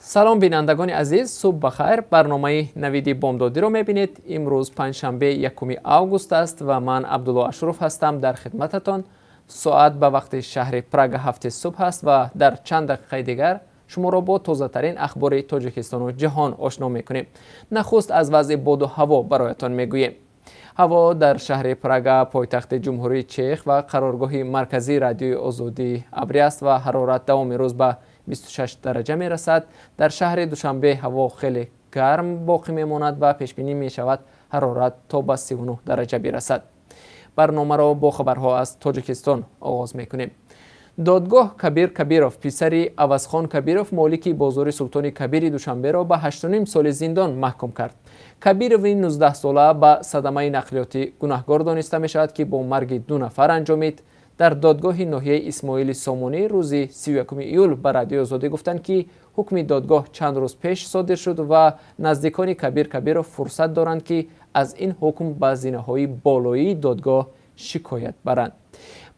Салом, бинандагони азиз, субҳ бахайр. Барномаи «Навиди бомдодиро» мебинед. Имрӯз панҷшанбе, 1 август аст ва ман, Абдулло Ашуров, ҳастам дар хидмататон. Соат ба вақти шаҳри Прага 7-и субҳ аст ва дар чанд дақиқаи дигар шуморо бо тозатарин ахбори Тоҷикистону ҷаҳон ошно мекунем. Нахуст аз вазъи боду ҳаво бароятон мегӯем. Ҳаво дар шаҳри Прага, пойтахти Ҷумҳурии Чех ва қароргоҳи марказии Радиои Озодӣ, абрӣ аст ва ҳарорат давоми рӯз ба 26 дараҷа мерасад. Дар шаҳри Душанбе ҳаво хеле гарм боқӣ мемонад ва пешбинӣ мешавад, ҳарорат то ба 39 дараҷа бирасад. Барномаро бо хабарҳо аз Тоҷикистон оғоз мекунем. Додгоҳ Кабир Кабиров, писари Авазхон Кабиров, молики бозори Султони Кабири Душанберо ба 8,5 соли зиндон маҳкум кард. Кабирови 19-сола ба садамаи нақлиётӣ гунаҳгор дониста мешавад, ки бо марги ду нафар анҷомид. Дар додгоҳи ноҳияи Исмоили Сомонӣ рӯзи 31 июл ба Радиои Озодӣ гуфтанд, ки ҳукми додгоҳ чанд рӯз пеш содир шуд ва наздикони Кабир Кабиров фурсат доранд, ки аз ин ҳукм ба зинаҳои болоии додгоҳ шикоят баранд.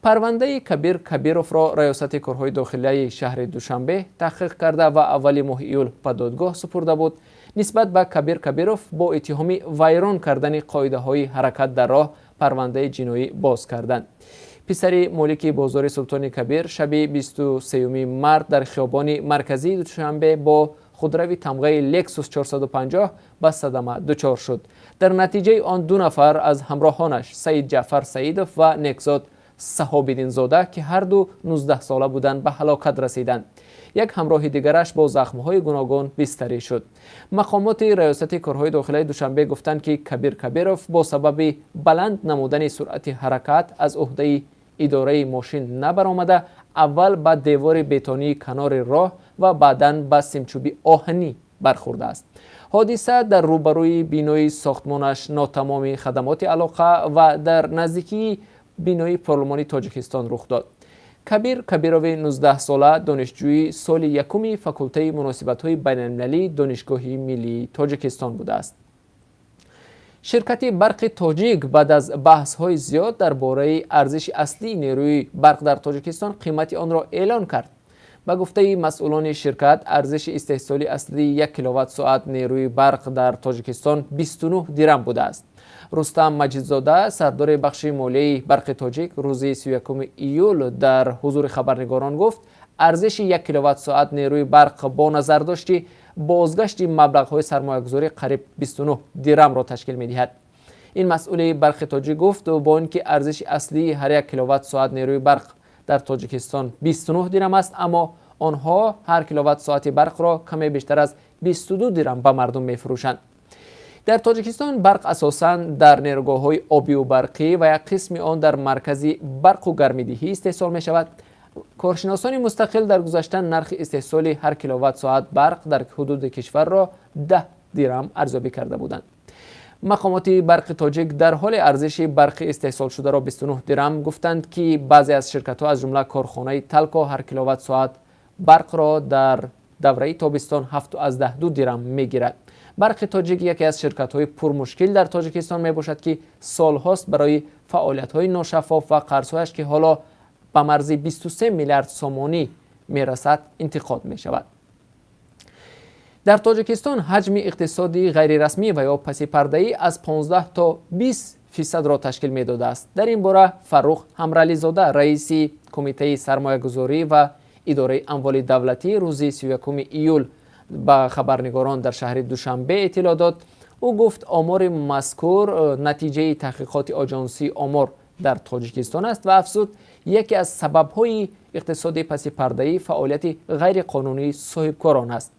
Парвандаи Кабир Кабировро Раёсати корҳои дохилияи шаҳри Душанбе таҳқиқ карда ва аввали моҳи июл ба додгоҳ супурда буд. Нисбат ба Кабир Кабиров бо иттиҳоми вайрон кардани қоидаҳои ҳаракат дар роҳ парвандаи ҷиноӣ боз карданд. Писари молики бозори Султони Кабир шаби 23 март дар хиёбони марказии Душанбе бо худрави тамғаи Лексус 450 ба садама дучор шуд. Дар натиҷаи он ду нафар аз ҳамроҳонаш, Саид Ҷаъфар Саидов ва Некзод Саҳобиддинзода, ки ҳарду 19-сола буданд, ба ҳалокат расиданд. Як ҳамроҳи дигараш бо захмҳои гуногун бистарӣ шуд. Мақомоти Раёсати корҳои дохилаи Душанбе гуфтанд, ки Кабир Кабиров бо сабаби баланд намудани суръати ҳаракат аз уҳдаи идораи мошин набаромада, аввал ба девори бетонии канори роҳ ва баъдан ба симчӯби оҳанӣ бархӯрдааст. Ҳодиса дар рӯбарӯи бинои сохтмонаш нотамоми хадамоти алоқа ва дар наздикии бинои Парлумони Тоҷикистон рух дод. Кабир Кабирови 19-сола донишҷӯи соли якуми факултаи муносибатҳои байналмилалии Донишгоҳи миллии Тоҷикистон будааст. Ширкати «Барқи Тоҷик» баъд аз баҳсҳои зиёд дар бораи арзиши аслии нерӯи барқ дар Тоҷикистон қимати онро эълон кард. Ба гуфтаи масъулони ширкат, арзиши истеҳсоли аслии 1 киловатт соат нерӯи барқ дар Тоҷикистон 29 дирам будааст. Рустам Маҷидзода, сардори бахши молияи «Барқи Тоҷик», рӯзи 31 июл дар ҳузури хабарнигорон гуфт, арзиши 1 киловатт соат нерӯи барқ бо назардошти бозгашти маблағҳои сармоягузорӣ қариб 29 дирамро ташкил медиҳад. Ин масъули «Барқи Тоҷик» гуфт, бо ин ки арзиши аслии ҳар 1 киловатт соат нерӯи барқ дар Тоҷикистон 29 дирам аст, аммо онҳо ҳар киловатт соати барқро каме бештар аз 22 дирам ба мардум мефурӯшанд. Дар Тоҷикистон барқ асосан дар нерӯгоҳҳои обию барқӣ ва як қисми он дар маркази барқу гармидиҳӣ истеҳсол мешавад. Коршиносони мустақил дар гузашта нархи истеҳсоли ҳар киловатт соат барқ дар ҳудуди кишварро 10 дирам арзёбӣ карда буданд. Мақомоти «Барқи Тоҷик» дар ҳоле арзиши барқи истеҳсолшударо 29 дирам гуфтанд, ки баъзе аз ширкатҳо, аз ҷумла корхонаи «Талко», ҳар киловатт соат барқро дар давраи тобистон 7,2 дирам мегирад. «Барқи Тоҷик» яке аз ширкатҳои пурмушкил дар Тоҷикистон мебошад, ки солҳост барои фаъолиятҳои ношаффоф ва қарзҳояш, ки ҳоло ба марзи 23 миллиард сомонӣ мерасад, интиқод мешавад. Дар Тоҷикистон ҳаҷми иқтисоди ғайрирасмӣ ва ё пасипардаӣ аз 15 то 20 фисадро ташкил медодааст. Дар ин бора Фаррух Ҳамрализода, раиси Кумитаи сармоягузорӣ ва идораи амволи давлатӣ, рӯзи 31 июл ба хабарнигорон дар шаҳри Душанбе иттилоъ дод. Ӯ гуфт, омори мазкур натиҷаи таҳқиқоти Оҷонсии омор дар Тоҷикистон аст ва афзуд, яке аз сабабҳои иқтисоди пасипардаӣ фаъолияти ғайриқонунии соҳибкорон аст.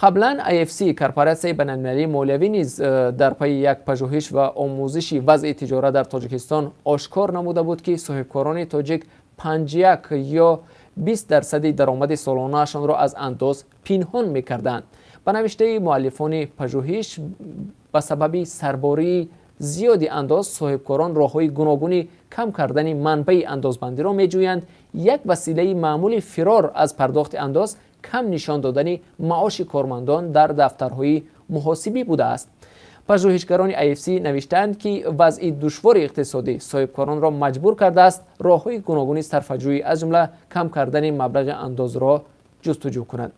Қаблан IFC, корпоратсияи байналмилалии молиявӣ, низ дар пайи як пажӯҳиш ва омӯзиши вазъи тиҷорат дар Тоҷикистон ошкор намуда буд, ки соҳибкорони тоҷик 5,1 ё 20 дарсади даромади солонаашонро аз андоз пинҳон мекарданд. Ба навиштаи муаллифони пажӯҳиш, ба сабаби сарбории зиёди андоз соҳибкорон роҳҳои гуногуни кам кардани манбаи андозбандиро меҷӯянд. Як василаи маъмули фирор аз пардохти андоз кам нишон додани маоши кормандон дар дафтарҳои муҳосибӣ будааст. Пажӯҳишгарони IFC навиштаанд, ки вазъи душвори иқтисодӣ соҳибкоронро маҷбур кардааст роҳҳои гуногуни сарфаҷӯӣ, аз ҷумла кам кардани маблағи андозро, ҷустуҷӯ кунанд.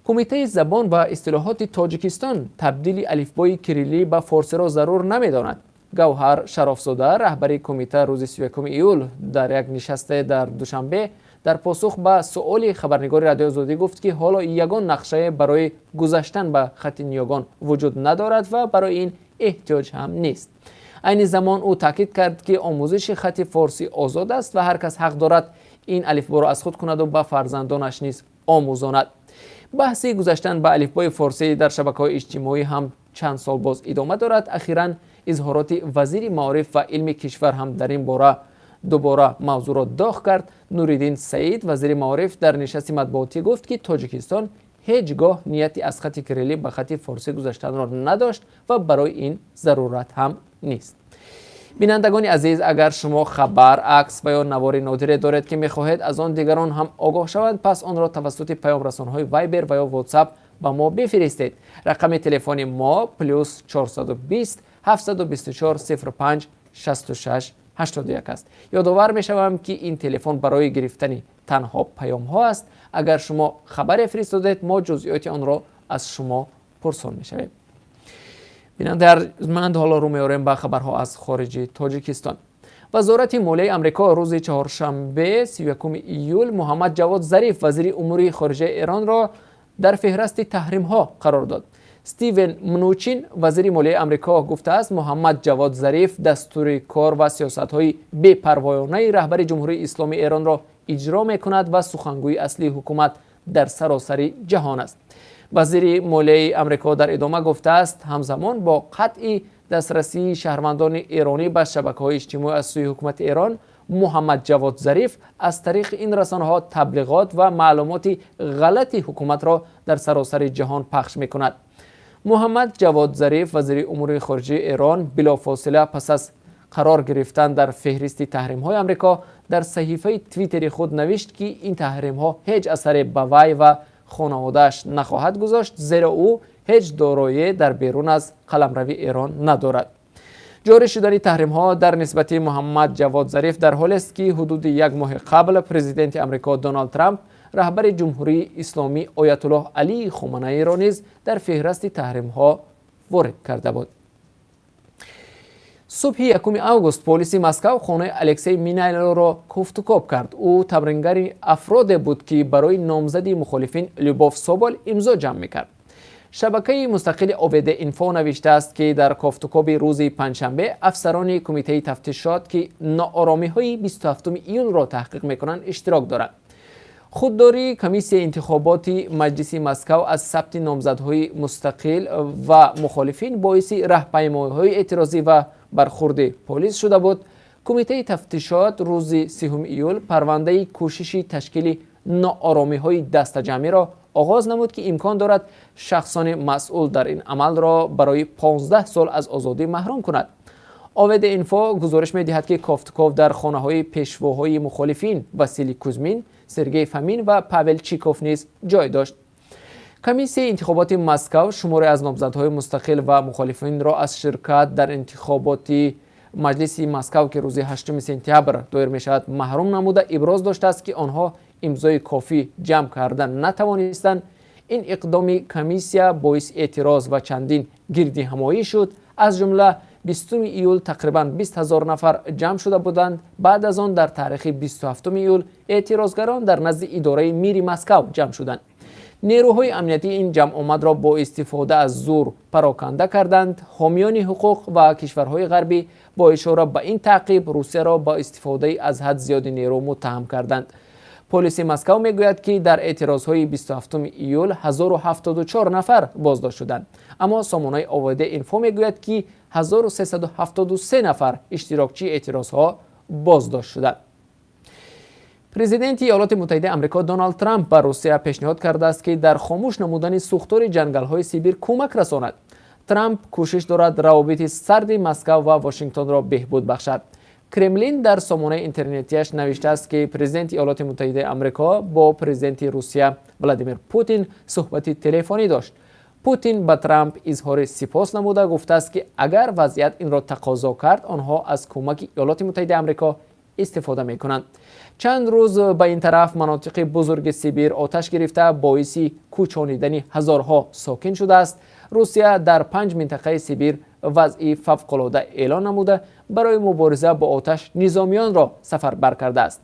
Кумитаи забон ва истилоҳоти Тоҷикистон табдили алифбои кириллӣ ба форсиро зарур намедонад. Гавҳар Шарофзода, раҳбари кумита, рӯзи 31 июл дар як нишасте дар Душанбе дар посух ба суоли хабарнигори Радиои Озодӣ гуфт, ки ҳоло ягон нақшае барои гузаштан ба хати ниёгон вуҷуд надорад ва барои ин эҳтиёҷ ҳам нест. Айни замон ӯ таъкид кард, ки омӯзиши хати форсӣ озод аст ва ҳар кас ҳақ дорад ин алифборо аз худ кунаду ба фарзандонаш низ омӯзонад. Баҳси гузаштан ба алифбои форсӣ дар шабакаҳои иҷтимоӣ ҳам чанд сол боз идома дорад. Ахиран изҳороти вазири маориф ва илми кишвар ҳам дар ин бора дубора мавзӯъро доғ кард. Нуриддин Саид, вазири маориф, дар нишасти матбуотӣ гуфт, ки Тоҷикистон ҳеҷ гоҳ нияти аз хати кириллӣ ба хати форсӣ гузаштанро надошт ва барои ин зарурат ҳам нест. Бинандагони азиз, агар шумо хабар, акс ва ё навори нодире доред, ки мехоҳед аз он дигарон ҳам огоҳ шаванд, пас онро тавассути паёмрасонҳои Вайбер ва ё Ватсап ба мо бифиристед. Рақами телефони мо +420 724 05 66 81 аст. Ёдовар мешавам, ки ин телефон барои гирифтани танҳо паёмҳо аст. Агар шумо хабаре фиристодед, мо ҷузъиёти онро аз шумо пурсон мешавем. Бинандаи арҷманд, ҳоло рӯ меорем ба хабарҳо аз хориҷи Тоҷикистон. Вазорати молияи Амрико рӯзи чаҳоршанбе, 31 июл, Муҳаммад Ҷавод Зариф, вазири умури хориҷаи Эронро дар феҳрасти таҳримҳо қарор дод. Стивен Мнучин, вазири молияи Амрико, гуфтааст, Муҳаммад Ҷавод Зариф дастури кор ва сиёсатҳои бепарвоёнаи раҳбари Ҷумҳурии Исломии Эронро иҷро мекунад ва сухангӯи аслии ҳукумат дар саросари ҷаҳон аст. Вазири молияи Амрико дар идома гуфтааст, ҳамзамон бо қатъи дастрасии шаҳрвандони эронӣ ба шабакаҳои иҷтимоӣ аз сӯи ҳукумати Эрон, Муҳаммад Ҷавод Зариф аз тариқи ин расонаҳо таблиғот ва маълумоти ғалати ҳукуматро дар саросари ҷаҳон пахш мекунад. Муҳаммад Ҷавод Зариф, вазири умури хориҷии Эрон, билофосила пас аз қарор гирифтан дар феҳристи таҳримҳои Амрико дар саҳифаи Твиттери худ навишт, ки ин таҳримҳо ҳеҷ асаре ба вай ва хонаводааш нахоҳад гузошт, зеро ӯ ҳеҷ дороие дар берун аз қаламрави Эрон надорад. Ҷорӣ шудани таҳримҳо дар нисбати Муҳаммад Ҷавод Зариф дар ҳолест, ки ҳудуди як моҳи қабл президенти Амрико Доналд Трамп раҳбари Ҷумҳурии Исломӣ Оятуллоҳ Алӣ Хоманаиро низ дар феҳрасти таҳримҳо ворид карда буд. Субҳи 1 август полиси Москав хонаи Алексей Минайлоро кофтукоб кард. Ӯ тамрингари афроде буд, ки барои номзади мухолифин Любов Собол имзо ҷамъ мекард. Шабакаи мустақили ОВД Инфо навиштааст, ки дар кофтукоби рӯзи панҷшанбе афсарони кумитаи тафтишот, ки нооромиҳои 27 июлро таҳқиқ мекунанд, иштирок дорад. Худдории комиссияи интихоботи маҷлиси Москав аз сабти номзадҳои мустақил ва мухолифин боиси раҳпаймоиҳои эътирозӣ ва бархурди полис шуда буд. Кумитаи тафтишот рӯзи 30 июл парвандаи кӯшиши ташкили нооромиҳои дастаҷамъиро оғоз намуд, ки имкон дорад шахсони масъул дар ин амалро барои 15 сол аз озодӣ маҳрум кунад. ОВД Инфо гузориш медиҳад, ки кофтуков дар хонаҳои пешвоҳои мухолифин Василий Кузмин, Сергей Фомин ва Павел Чиков низ ҷой дошт. Комиссияи интихоботи Москав шуморе аз номзадҳои мустақил ва мухолифинро аз ширкат дар интихоботи маҷлиси Москав, ки рӯзи 8 сентябр доир мешавад, маҳрум намуда, иброз доштааст, ки онҳо имзои кофӣ ҷамъ карда натавонистанд. Ин иқдоми комиссия боиси эътироз ва чандин гирдиҳамоӣ шуд. Аз ҷумла 20 июл тақрибан 20 ҳазор нафар ҷамъ шуда буданд. Баъд аз он дар таърихи 27 июл эътирозгарон дар назди идораи мири Москав ҷамъ шуданд. Нерӯҳои амниятӣ ин ҷамъомадро бо истифода аз зур пароканда карданд. Ҳомиёни ҳуқуқ ва кишварҳои ғарбӣ бо ишора ба ин таъқиб Русияро ба истифодаи аз ҳад зиёди нерӯ муттаҳам карданд. Полиси Москав мегӯяд, ки дар эътирозҳои 27 июл 1074 нафар боздошт шуданд, аммо сомонаи ОВД Инфо мегӯяд, ки 1373 нафар иштирокчии эътирозҳо боздошт шуданд. Президенти Иёлоти Муттаҳидаи Амрико Доналд Трамп ба Русия пешниҳод кардааст, ки дар хомӯш намудани сӯхтори ҷангалҳои Сибир кӯмак расонад. Трамп кӯшиш дорад равобити сарди Москав ва Вашингтонро беҳбуд бахшад. Кремлин дар сомонаи интернетиаш навиштааст, ки президенти Иёлоти Муттаҳидаи Амрико бо президенти Русия Владимир Путин суҳбати телефонӣ дошт. Путин ба Трамп изҳори сипос намуда, гуфтааст, ки агар вазъият инро тақозо кард, онҳо аз кӯмаки Иёлоти Муттаҳидаи Амрико Истифода мекунанд. Чанд рӯз ба ин тараф манотиқи бузурги Сибир оташ гирифта, боиси кӯчонидани ҳазорҳо сокин шудааст. Русия дар панҷ минтақаи Сибир вазъи фавқулода эълон намуда, барои мубориза бо оташ низомиёнро сафарбар кардааст.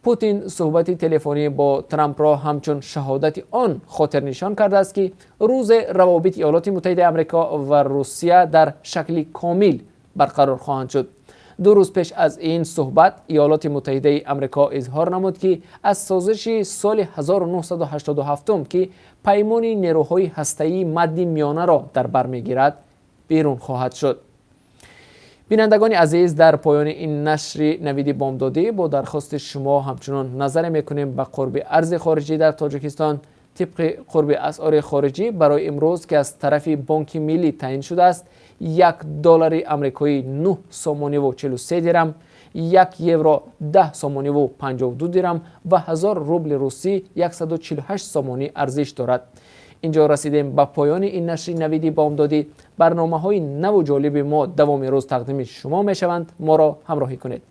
Путин суҳбати телефонӣ бо Трампро ҳамчун шаҳодати он хотирнишон кардааст, ки рӯзе равобити Иёлоти Муттаҳидаи Амрико ва Русия дар шакли комил барқарор хоҳанд шуд. 2 рӯз пеш аз ин суҳбат Иёлоти Муттаҳидаи Амрико изҳор намуд, ки аз созиши соли 1987, ки паймони нерӯҳои ҳастаии Мадди Миёнаро дар бар мегирад, берун хоҳад шуд. Бинандагони азиз, дар поёни ин нашри Навиди бомдодӣ бо дархости шумо ҳамчунон назаре мекунем ба қурби арзи хориҷӣ дар Тоҷикистон. Тибқи қурби асъори хориҷӣ барои имрӯз, ки аз тарафи Бонки Миллӣ таъин шудааст, 1 доллари амрикоӣ 9 сомониву 43 дирам, 1 евро 10 сомониву 52 дирам ва 1000 рубли русӣ 148 сомонӣ арзиш дорад. Инҷо расидем ба поёни ин нашри Навиди бомдодӣ. Барномаҳои наву ҷолиби мо давоми рӯз тақдими шумо мешаванд. Моро ҳамроҳӣ кунед.